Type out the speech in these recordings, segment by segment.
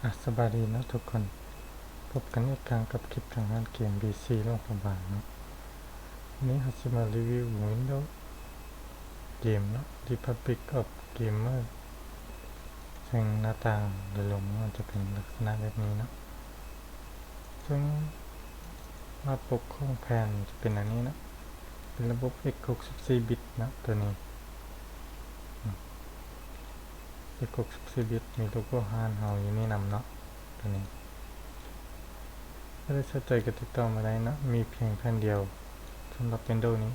ອາ ສະບາຍດີເນາະທຸກຄົນ, ພົບກັນອີກຄັ້ງກັບຄລິບທາງຮ້ານເກມ ບີຊີ ຫຼວງພະບາງເນາະ. ວັນນີ້ເຮົາຊິມາຣີວິວວິນໂດເກມເນາະ Republic of Gamer ເຊິ່ງໜ້າຕ່າງໂດຍລວມມັນຈະເປັນລັກສະນະແບບນີ້ເນາະ. ເຊິ່ງໜ້າປົກຂອງແຜ່ນຈະເປັນອັນນີ້ເນາະ, ເປັນລະບົບເອັກຫົກສິບສີ່ບິດເນາະ ໂຕນີ້ ເອັກຫົກສິບສີ່ບິດ ມີໂລໂກ້ຮ້ານເຮົາຢູ່ນີ້ນຳເນາະ ໂຕນີ້. ຖ້າໃຜສົນໃຈກໍຕິດຕໍ່ມາໄດ້ເນາະ, ມີພຽງແຜ່ນດຽວສຳລັບວິນໂດນີ້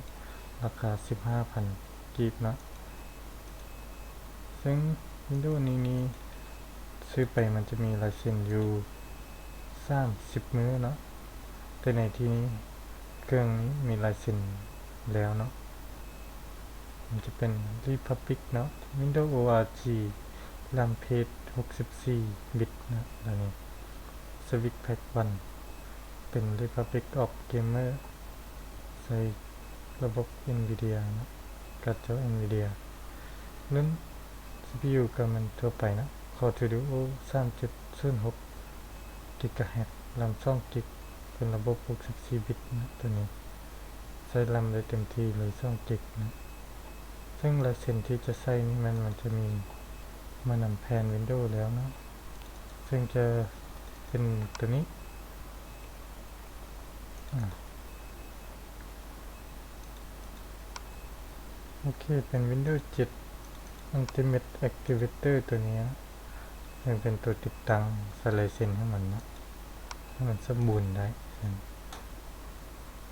ລາຄາສິບຫ້າພັນກີບເນາະ. ເຊິ່ງວິນໂດນີ້ນີ້ ຊື້ໄປມັນຈະມີລາຍເຊັນຢູ່ສາມສິບມື້ເນາະ, ແຕ່ໃນທີ່ນີ້ເຄື່ອງນີ້ມີລາຍເຊັນແລ້ວເນາະ. ມັນຈະເປັນ Republic ເນາະ, Windows O R G RAM ເພຈ ຫົກສິບສີ່ບິດເນາະ, ແລ້ວນີ້ Switch Pack One ເປັນ Republic of Gamer ໃຊ້ລະບົບ Nvidia ເນາະ, ກາດຈໍ Nvidia. ລຸ້ນ CPU ກໍແມ່ນທົ່ວໄປເນາະ, Core Duo ສາມຈຸດສູນຫົກ ກິກກາເຮີດ ແຣມສອງກິກ ເປັນລະບົບຫົກສິບສີ່ບິດເນາະ, ໂຕນີ້ໃຊ້ແຣມໄດ້ເຕັມທີ່ເລີຍສອງກິກເນາະ. ເຊິ່ງລາຍເຊັນທີ່ຈະໃຊ້ນີ້ແມ່ນມັນຈະມີມານຳແຜ່ນວິນໂດແລ້ວເນາະ, ເຊິ່ງຈະເປັນໂຕນີ້ ອາ ໂອເຄ ເປັນວິນໂດເຈັດ Ultimate Activator ໂຕນີ້ ເຊິ່ງເປັນໂຕຕິດຕັ້ງໃສ່ລາຍເຊັນໃຫ້ມັນເນາະ, ໃຫ້ມັນສົມບູນໄດ້ ເຊິ່ງ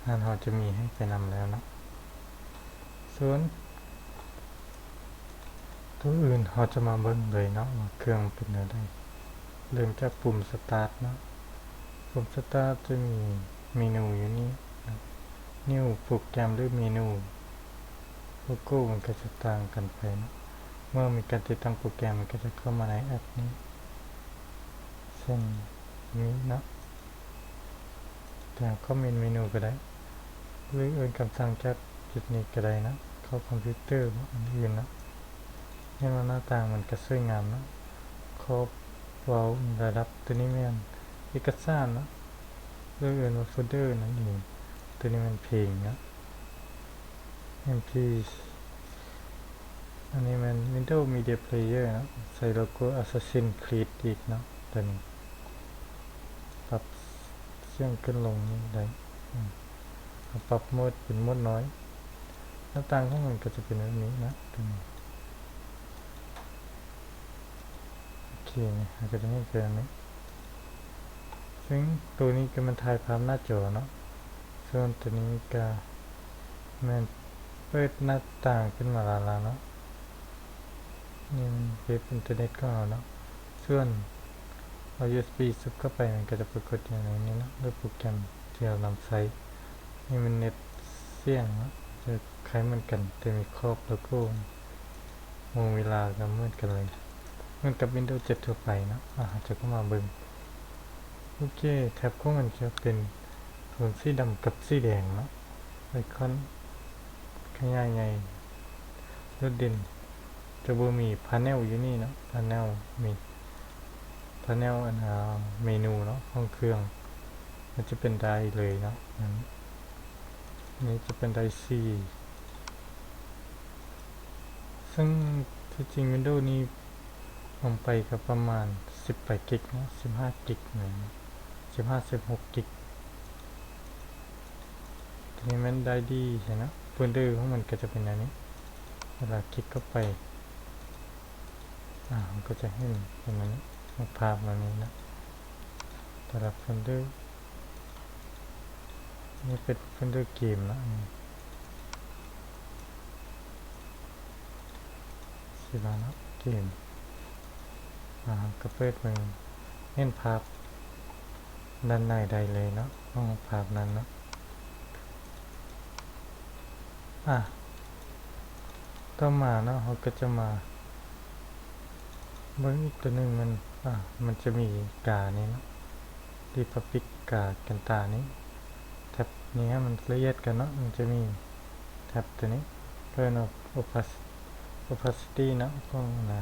ຮ້ານເຮົາຈະມີໃຫ້ໄປນຳແລ້ວເນາະ. ສ່ວນໂຕອື່ນເຮົາຈະມາເບິ່ງເລີຍເນາະ ວ່າເຄື່ອງເປັນແນວໃດ. ເລີ່ມຈາກປຸ່ມ Start ເນາະ, ປຸ່ມ Start ຈະມີເມນູຢູ່ນີ້ເນາະ, New Program ຫຼື Menu ໂລໂກ້ມັນກໍຈະຕ່າງກັນໄປເນາະ. ເມື່ອມີການຕິດຕັ້ງໂປຣແກຣມ ມັນກໍຈະເຂົ້າມາໃນແອັບນີ້ ເຊັ່ນນີ້ເນາະ, ແຕ່ເຮົາຄອມເມັນເມນູກໍໄດ້ ຫຼືເອີ້ນຄຳສັ່ງຈາກຈຸດນີ້ກໍໄດ້ເນາະ, ເຂົ້າຄອມພິວເຕີ ອັນອື່ນເນາະ. ເຫັນວ່າໜ້າຕ່າງມັນກໍສວຍງາມເນາະ, ຂອບ ເວົ້າ ລະດັບ. ໂຕນີ້ແມ່ນເອກະສານເນາະ ຫຼືເອີ້ນວ່າໂຟນເດີນັ້ນເອງ. ໂຕນີ້ແມ່ນເພງເນາະ ເອັມພີ ອັນນີ້ແມ່ນ Windows Media Player ເນາະ, ໃສ່ໂລໂກ້ Assassin's Creed ອີກເນາະ. ໂຕນີ້ປັບສຽງຂຶ້ນລົງນີ້ໄດ້ ອືມ ປັບໂໝດເປັນໂໝດນ້ອຍ. ໜ້າຕ່າງຂອງມັນກໍຈະເປັນແບບນີ້ເນາະ ໂຕນີ້. ໂອເຄ ນີ້ເຮົາກໍຈະເຫັນເປັນແບບນີ້, ເຊິ່ງໂຕນີ້ກໍແມ່ນຖ່າຍພາບໜ້າຈໍເນາະ, ສ່ວນໂຕນີ້ກໍແມ່ນເປີດໜ້າຕ່າງຂຶ້ນມາລາວໆເນາະ. ນີ້ມັນເວັບອິນເຕີເນັດຂອງເຮົາເນາະ, ສ່ວນເອົາ ຢູເອັສບີ ສຽບເຂົ້າໄປ ມັນກໍຈະປາກົດຢູ່ໃນນີ້ເນາະ ໂດຍໂປຣແກຣມທີ່ເຮົານຳໃຊ້. ນີ້ມັນເນັດສຽງເນາະ, ຈະຄ້າຍເໝືອນກັນ ແຕ່ມີຂອບໂລໂກ້ ວງເວລາກໍເໝືອນກັນເລີຍ ເໝືອນກັບວິນໂດເຈັດທົ່ວໄປເນາະ. ອາ ເຮົາຈະເຂົ້າມາເບິ່ງ. ໂອເຄ ແທັບຂອງມັນຈະເປັນໂທນສີດຳກັບສີແດງເນາະ, ໄອຄອນຂະຫຍາຍໃຫຍ່ໂດດເດັ່ນ. ຈະບໍ່ມີພາແນວຢູ່ນີ້ເນາະ, ພາແນວມີພາແນວ ອັນ ອາ ເມນູເນາະ ຂອງເຄື່ອງ ມັນຈະເປັນໄດເລີຍເນາະ. ອັນນີ້ຈະເປັນໄດສີ່ ເຊິ່ງທີ່ຈິງວິນໂດນີ້ລົງໄປກໍປະມານສິບປາຍກິກເນາະ, ສິບຫ້າກິກແມ່ນ ສິບຫ້າ ສິບຫົກກິກ. ໂຕນີ້ແມ່ນໄດດີໃຊ່ເນາະ, ໂຟນເດີຂອງມັນກໍຈະເປັນແນວນີ້. ເວລາຄລິກເຂົ້າໄປ ອາ ເຮົາກໍຈະເຫັນເປັນແນວນີ້ ຮູບພາບແນວນີ້ເນາະ ແຕ່ລະໂຟນເດີ. ນີ້ເປັນໂຟນເດີເກມເນາະ, ນີ້ຊິວ່າເນາະ ເກມ. ອາ ເຮົາກໍເປີດເບິ່ງ ເຫັນພາບດ້ານໃນໄດ້ເລີຍເນາະ ຂອງພາບນັ້ນເນາະ. ອາ ຕໍ່ມາເນາະ ເຮົາກໍຈະມາເບິ່ງອີກຕົວໜຶ່ງ ມັນ ອາ ມັນຈະມີການີ້ເນາະ ຣີພັບບລິກ ກາກັນຕານີ້. ແທັບນີ້ໃຫ້ມັນລະອຽດກ່ອນເນາະ, ມັນຈະມີແທັບຕົວນີ້ ເອີ້ນວ່າ ໂອພາຊິ ໂອພາຊິຕີເນາະ ຂອງ ອາ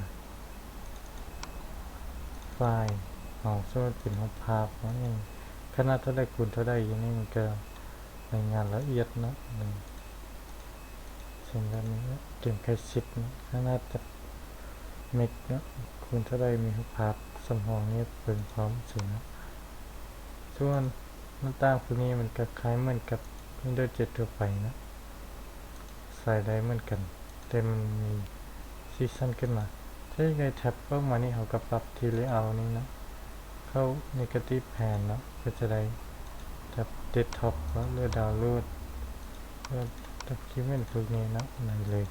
ໄຟລ໌ ເຮົາ ເຊິ່ງມັນເປັນຮູບພາບເນາະ ຢ່າງຂະໜາດເທົ່າໃດຄູນເທົ່າໃດ ຢ່າງນີ້ມັນກໍລາຍງານລະອຽດເນາະ. ເຊັ່ນແບບນີ້ເນາະ ເກມໃກ້ຊິດເນາະ ຂະໜາດຈັກເມັກເນາະ ຄູນເທົ່າໃດ ມີຮູບພາບສຳຮອງໃຫ້ເບິ່ງພ້ອມຊີ້ນະ. ສ່ວນໜ້າຕ່າງພວກນີ້ມັນກໍຄ້າຍເໝືອນກັບວິນໂດເຈັດທົ່ວໄປເນາະ ໃຊ້ໄດ້ເໝືອນກັນ ແຕ່ມັນມີຊີຊັນຂຶ້ນມາ. ຖ້າຢາກໄດ້ແທັບອອກມານີ້ ເຮົາກໍປັບທີ່ເລເອົານີ້ເນາະ ເຂົ້າເນກາຕິບແພນເນາະ ກໍຈະໄດ້ແທັບເດັສທັອບ ຫຼືດາວໂຫຼດ ຫຼືດັອກຄິວເມັນພວກນີ້ເນາະ ໄດ້ເລີຍ.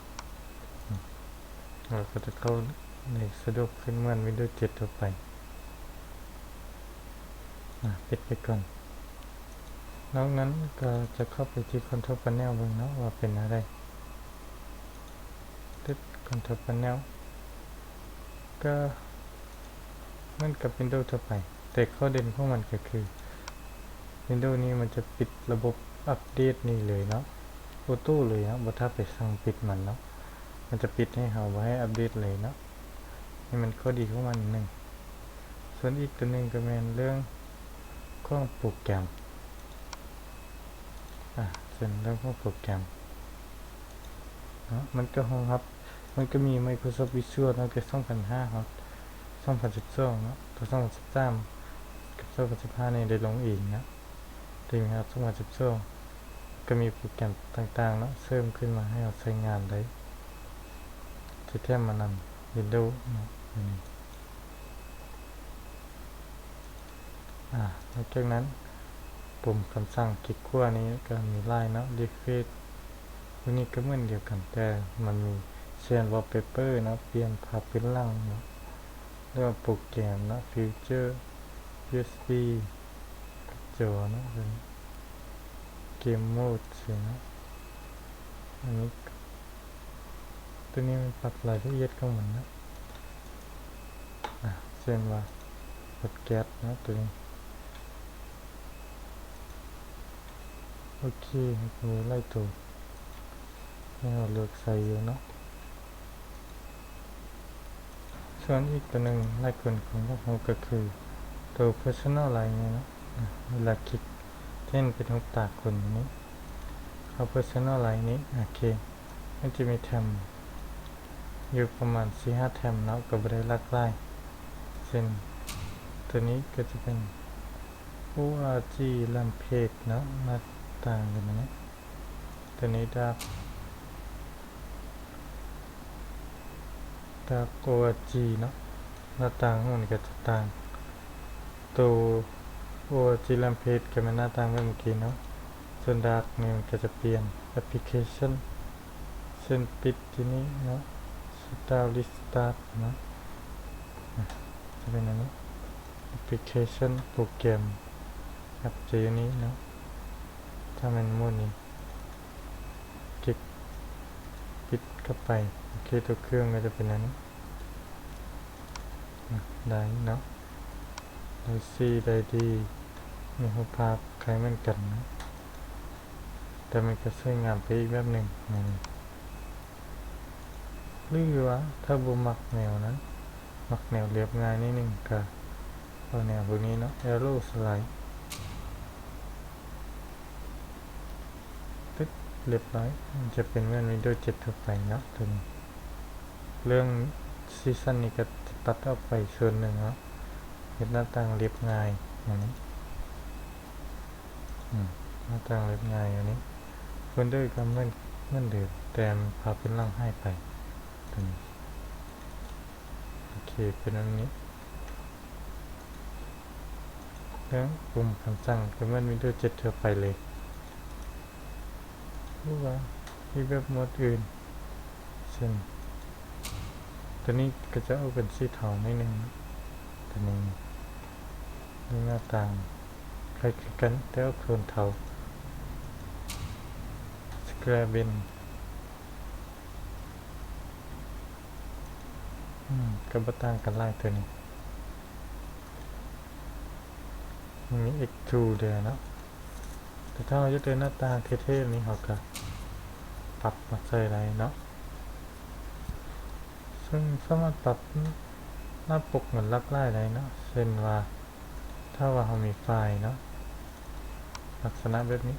ເຮົາກໍຈະເຂົ້າໄດ້ສະດວກຂຶ້ນເໝືອນວິນໂດເຈັດທົ່ວໄປ. ອາ ປິດໄປກ່ອນ. ນອກນັ້ນກໍຈະເຂົ້າໄປທີ່ຄອນໂທຣແພນເນວເບິ່ງເນາະ ວ່າເປັນແນວໃດ. ຕິດຄອນໂທຣແພນເນວ ກໍເໝືອນກັບວິນໂດທົ່ວໄປ ແຕ່ຂໍ້ເດັ່ນຂອງມັນກໍຄື ວິນໂດນີ້ມັນຈະປິດລະບົບອັບເດດນີ້ເລີຍເນາະ ໂອໂຕ້ເລີຍເນາະ ບໍ່ຖ້າໄປສັ່ງປິດມັນເນາະ ມັນຈະປິດໃຫ້ເຮົາ ບໍ່ໃຫ້ອັບເດດເລີຍເນາະ. ນີ້ແມ່ນຂໍ້ດີຂອງມັນໜຶ່ງ. ສ່ວນອີກຕົວໜຶ່ງກໍແມ່ນເລື່ອງຂອງໂປຣແກຣມ ອາ ເຊັ່ນເລື່ອງຂອງໂປຣແກຣມເນາະ ມັນກໍຮອງຮັບ ມັນກໍມີ Microsoft Visual ຕັ້ງແຕ່ສອງພັນຫ້າຮອດສອງພັນສິບສອງເນາະ ຕໍ່ສອງພັນສິບສາມກັບສອງພັນສິບຫ້ານີ້ໄດ້ລົງເອງເນາະ ແຕ່ມີຮອດສອງພັນສິບສອງ ກໍມີໂປຣແກຣມຕ່າງໆເນາະ ເສີມຂຶ້ນມາໃຫ້ເຮົາໃຊ້ງານໄດ້ ທີ່ແຖມມານຳ Windows ເນາະ ອັນນີ້. ອາ ນອກຈາກນັ້ນ ປຸ່ມຄຳສັ່ງຄລິກຂວານີ້ກໍມີຫຼາຍເນາະ Refresh ພວກນີ້ກໍເໝືອນດຽວກັນ ແຕ່ມັນມີ Change Wallpaper ເນາະ ປ່ຽນພາບພື້ນຫຼັງເນາະ ຫຼືວ່າໂປຣແກຣມເນາະ Filter, USB ກັບຈໍເນາະ Game Mode ຊີ້ນະ. ອັນນີ້ ໂຕນີ້ມັນປັບລາຍລະອຽດຂອງມັນເນາະ ອາ ເຊັ່ນວ່າ ກົດແກັດເນາະ ໂຕນີ້ ໂອເຄ ມັນກໍມີຫຼາຍໂຕໃຫ້ເຮົາເລືອກໃຊ້ຢູ່ເນາະ. ສ່ວນອີກໂຕໜຶ່ງຫຼາຍຄົນຄົງຢາກຮູ້ກໍຄືໂຕ Personalize ນີ້ເນາະ ອາ ເວລາຄລິກ ຈະເຫັນເປັນຮູບຕາຄົນຢູ່ນີ້ ເຂົ້າ Personalize ນີ້ ໂອເຄ ມັນຈະມີແທັບຢູ່ປະມານສີ່ຫ້າແທັບເນາະ ກໍບໍ່ໄດ້ຫຼາກຫຼາຍ ເຊັ່ນ ໂຕນີ້ກໍຈະເປັນ ORG Rampage ເນາະ ໜ້າຕ່າງເປັນແບບນີ້ ໂຕນີ້ Dark Dark ORG ເນາະ ໜ້າຕ່າງຂອງມັນກໍຈະຕ່າງ ໂຕ ORG Rampage ກໍແມ່ນໜ້າຕ່າງແບບເມື່ອກີ້ເນາະ ສ່ວນ Dark ນີ້ມັນກໍຈະປ່ຽນ Application ເຊັ່ນ ປິດທີ່ນີ້ເນາະ Start Restart ເນາະ ອາ ຈະເປັນອັນນີ້ Application ໂປຣແກຣມ ແອັບ ຈະຢູ່ນີ້ເນາະ ຖ້າແມ່ນໝູດນີ້ ຄລິກ ປິດເຂົ້າໄປ ໂອເຄ ຕົວເຄື່ອງກໍຈະເປັນອັນນີ້ ອາ ໄດ້ເນາະ ໄດ້ສີໄດ້ດີ ມີຮູບພາບຄ້າຍເໝືອນກັນເນາະ ແຕ່ມັນກໍສວຍງາມໄປອີກແບບໜຶ່ງ ອາ ຫຼືວ່າຖ້າບໍ່ມັກແນວນັ້ນ ມັກແນວລຽບງ່າຍໜ້ອຍໜຶ່ງ ກໍເອົາແນວພວກນີ້ເນາະ Arrow Slide ຕຶກ ລຽບຮ້ອຍ ມັນຈະເປັນເໝືອນ Windows ເຈັດທົ່ວໄປເນາະ ຕົວນີ້ ເລື່ອງ Season ນີ້ກໍຈະຕັດອອກໄປສ່ວນໜຶ່ງເນາະ ເຮັດໜ້າຕ່າງລຽບງ່າຍ ອັນນີ້ ອືມ ໜ້າຕ່າງລຽບງ່າຍ ອັນນີ້ Folder ກໍເໝືອນ ເໝືອນເດີມ ແຕ່ພາບພື້ນຫຼັງຫາຍໄປ ຕົວນີ້ ໂອເຄ ເປັນແບບນີ້ ແລ້ວປຸ່ມຄຳສັ່ງກໍເໝືອນ Windows ເຈັດທົ່ວໄປເລີຍ ຫຼືວ່າມີແບບໂໝດອື່ນ ເຊັ່ນ ຕົວນີ້ກໍຈະອອກເປັນສີເທົາໜ້ອຍໜຶ່ງ ຕົວນີ້ ເບິ່ງໜ້າຕ່າງ ຄ້າຍຄືກັນ ແຕ່ອອກໂທນເທົາ Square Bench ອືມ ກໍບໍ່ຕ່າງກັນຫຼາຍຕົວນີ້ ມັນມີ Extrude ເດ້ເນາະ ແຕ່ຖ້າເຮົາຢາກໄດ້ໜ້າຕ່າງເທ່ໆ ນີ້ ເຮົາກໍປັບມາໃສ່ໄດ້ເນາະ ເຊິ່ງສາມາດປັບໜ້າປົກມັນຫຼາກຫຼາຍໄດ້ເນາະ ເຊັ່ນວ່າ ຖ້າວ່າເຮົາມີໄຟລ໌ເນາະ ລັກສະນະແບບນີ້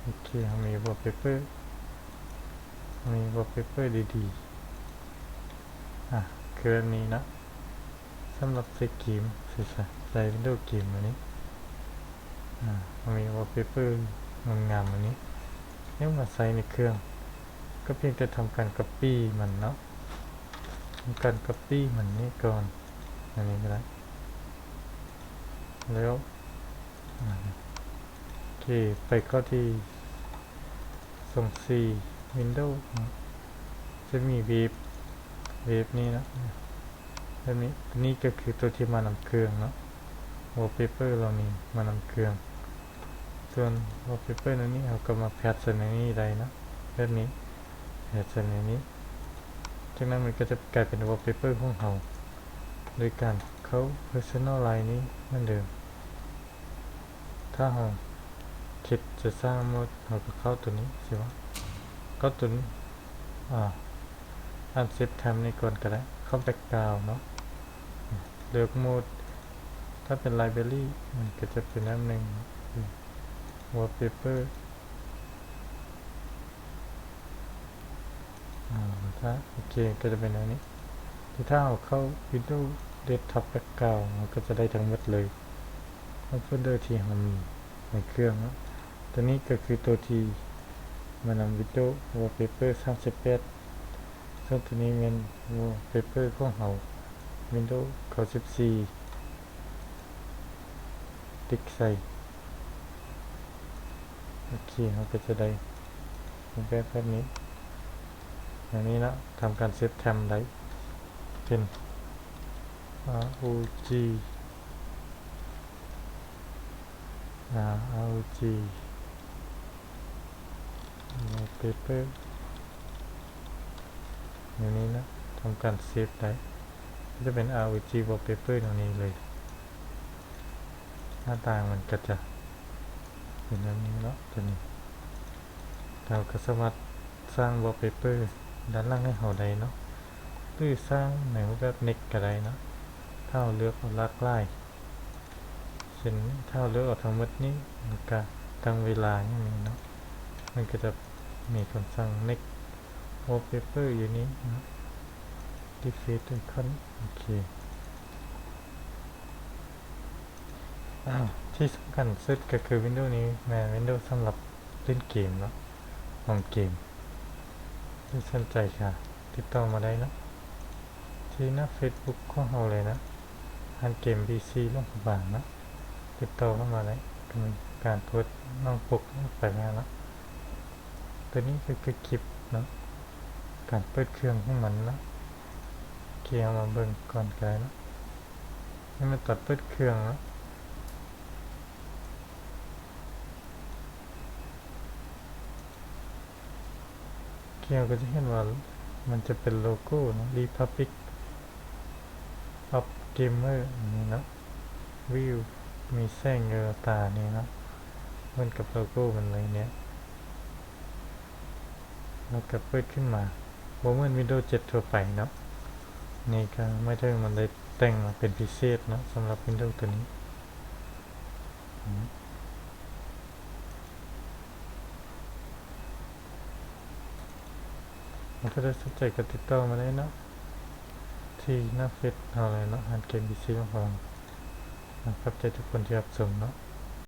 ໂອເຄ ເຮົາມີວໍລເປເປີ ເຮົາມີວໍລເປເປີດີໆ ອາ ຄືແບບນີ້ເນາະ ສຳລັບໃສ່ເກມ ໃສ່ ໃສ່ ໃສ່ວິນໂດເກມແບບນີ້ ອາ ເຮົາມີວໍລເປເປີງາມໆແບບນີ້ ຍັງມາໃສ່ໃນເຄື່ອງ ກໍພຽງແຕ່ທຳການກັອບປີ້ມັນເນາະ ທຳການກັອບປີ້ມັນນີ້ກ່ອນ ອັນນີ້ກໍໄດ້ ແລ້ວ ອາ ໂອເຄ ໄປເຂົ້າທີ່ສອງສີ່ Windows ເນາະ ຈະມີເວັບ ເວັບນີ້ເນາະ ແບບນີ້ ນີ້ກໍຄືຕົວທີ່ມານຳເຄື່ອງເນາະ ວໍລເປເປີເຫຼົ່ານີ້ມານຳເຄື່ອງ ສ່ວນວໍລເປເປີແນວນີ້ ເຮົາກໍມາແພັດໃສ່ໃນນີ້ໄດ້ເນາະ ແບບນີ້ ແພັດໃສ່ໃນນີ້ ຈາກນັ້ນມັນກໍຈະກາຍເປັນວໍລເປເປີຂອງເຮົາ ໂດຍການເຂົ້າ Personalize ນີ້ເໝືອນເດີມ ຖ້າເຮົາຄິດຈະສ້າງໂໝດ ເຮົາກໍເຂົ້າຕົວນີ້ ຊິວ່າ ເຂົ້າຕົວນີ້ ອາ Unzip Tab ນີ້ກ່ອນກໍໄດ້ ເຂົ້າ Background ເນາະ ເລືອກໂໝດ ຖ້າເປັນ Library ມັນກໍຈະເປັນແບບໜຶ່ງ Wallpaper ອາ ຖ້າ ໂອເຄ ກໍຈະເປັນແນວນີ້ ແຕ່ຖ້າເຮົາເຂົ້າ Windows Desktop Background ມັນກໍຈະໄດ້ທັງໝົດເລີຍ ໃນໂຟນເດີທີ່ເຮົາມີໃນເຄື່ອງເນາະ ຕົວນີ້ກໍຄືຕົວທີ່ມານຳ Windows Wallpaper ສາມສິບແປດ ເຊິ່ງຕົວນີ້ແມ່ນ Wallpaper ຂອງເຮົາ Windows ເກົ້າສິບສີ່ ຕິກໃສ່ ໂອເຄ ເຮົາກໍຈະໄດ້ຮູບແບບແບບນີ້ ແບບນີ້ເນາະ ທຳການ Save Tab ໄດ້ ເປັນ ROG ອາ ROG Wallpaper ແນວນີ້ເນາະ ທຳການ Save ໄດ້ ກໍຈະເປັນ ROG Wallpaper ແນວນີ້ເລີຍ ໜ້າຕ່າງມັນກໍຈະເປັນແນວນີ້ເນາະ ຕົວນີ້ ເຮົາກໍສາມາດສ້າງ Wallpaper ດ້ານຫຼັງໃຫ້ເຮົາໄດ້ເນາະ ຫຼືສ້າງໃນຮູບແບບ Next ກໍໄດ້ເນາະ ຖ້າເຮົາເລືອກເອົາຫຼາກຫຼາຍ ເຊັ່ນ ຖ້າເຮົາເລືອກເອົາທັງໝົດນີ້ ແລ້ວກະຕັ້ງເວລາຫຍັງນີ້ເນາະ ມັນກໍຈະມີຄຳສັ່ງ Next Wallpaper ຢູ່ນີ້ເນາະ Default Icon ໂອເຄ ອາ ທີ່ສຳຄັນສຸດກໍຄື Windows ນີ້ແມ່ນ Windows ສຳລັບຫຼິ້ນເກມເນາະ ຂອງເກມ ທີ່ສົນໃຈກໍຕິດຕໍ່ມາໄດ້ເນາະ ທີ່ໜ້າ Facebook ຂອງເຮົາເລີຍເນາະ ຮ້ານເກມ BC ຫຼວງພະບາງເນາະ ຕິດຕໍ່ເຂົ້າມາໄດ້ ກໍມີການໂພສໜ່ອງປົກອອກໄປແລ້ວເນາະ ຕົວນີ້ກໍຄືຄລິບເນາະ ການເປີດເຄື່ອງຂອງມັນເນາະ ໂອເຄ ເຮົາມາເບິ່ງກ່ອນກໍໄດ້ເນາະ ນີ້ແມ່ນຕອນເປີດເຄື່ອງເນາະ ເຮົາກໍຈະເຫັນວ່າມັນຈະເປັນໂລໂກ້ເນາະ Republic of Gamer ອັນນີ້ເນາະ ວິວ ມີແສງຢູ່ຕານີ້ເນາະ ເໝືອນກັບໂລໂກ້ມັນເລີຍເນຍ ແລ້ວກໍເປີດຂຶ້ນມາ ບໍ່ເໝືອນ Windows ເຈັດທົ່ວໄປເນາະ ນີ້ກໍໝາຍເຖິງມັນໄດ້ແຕ່ງມາເປັນພິເສດເນາະ ສຳລັບ Windows ຕົວນີ້. ຖ້າຜູ້ໃດສົນໃຈກໍຕິດຕໍ່ມາໄດ້ເນາະ ທີ່ໜ້າເຟສເຮົາເລີຍເນາະ ຮ້ານເກມ BC ຂອງເຮົາ. ຂອບໃຈທຸກຄົນທີ່ຮັບຊົມເນາະ.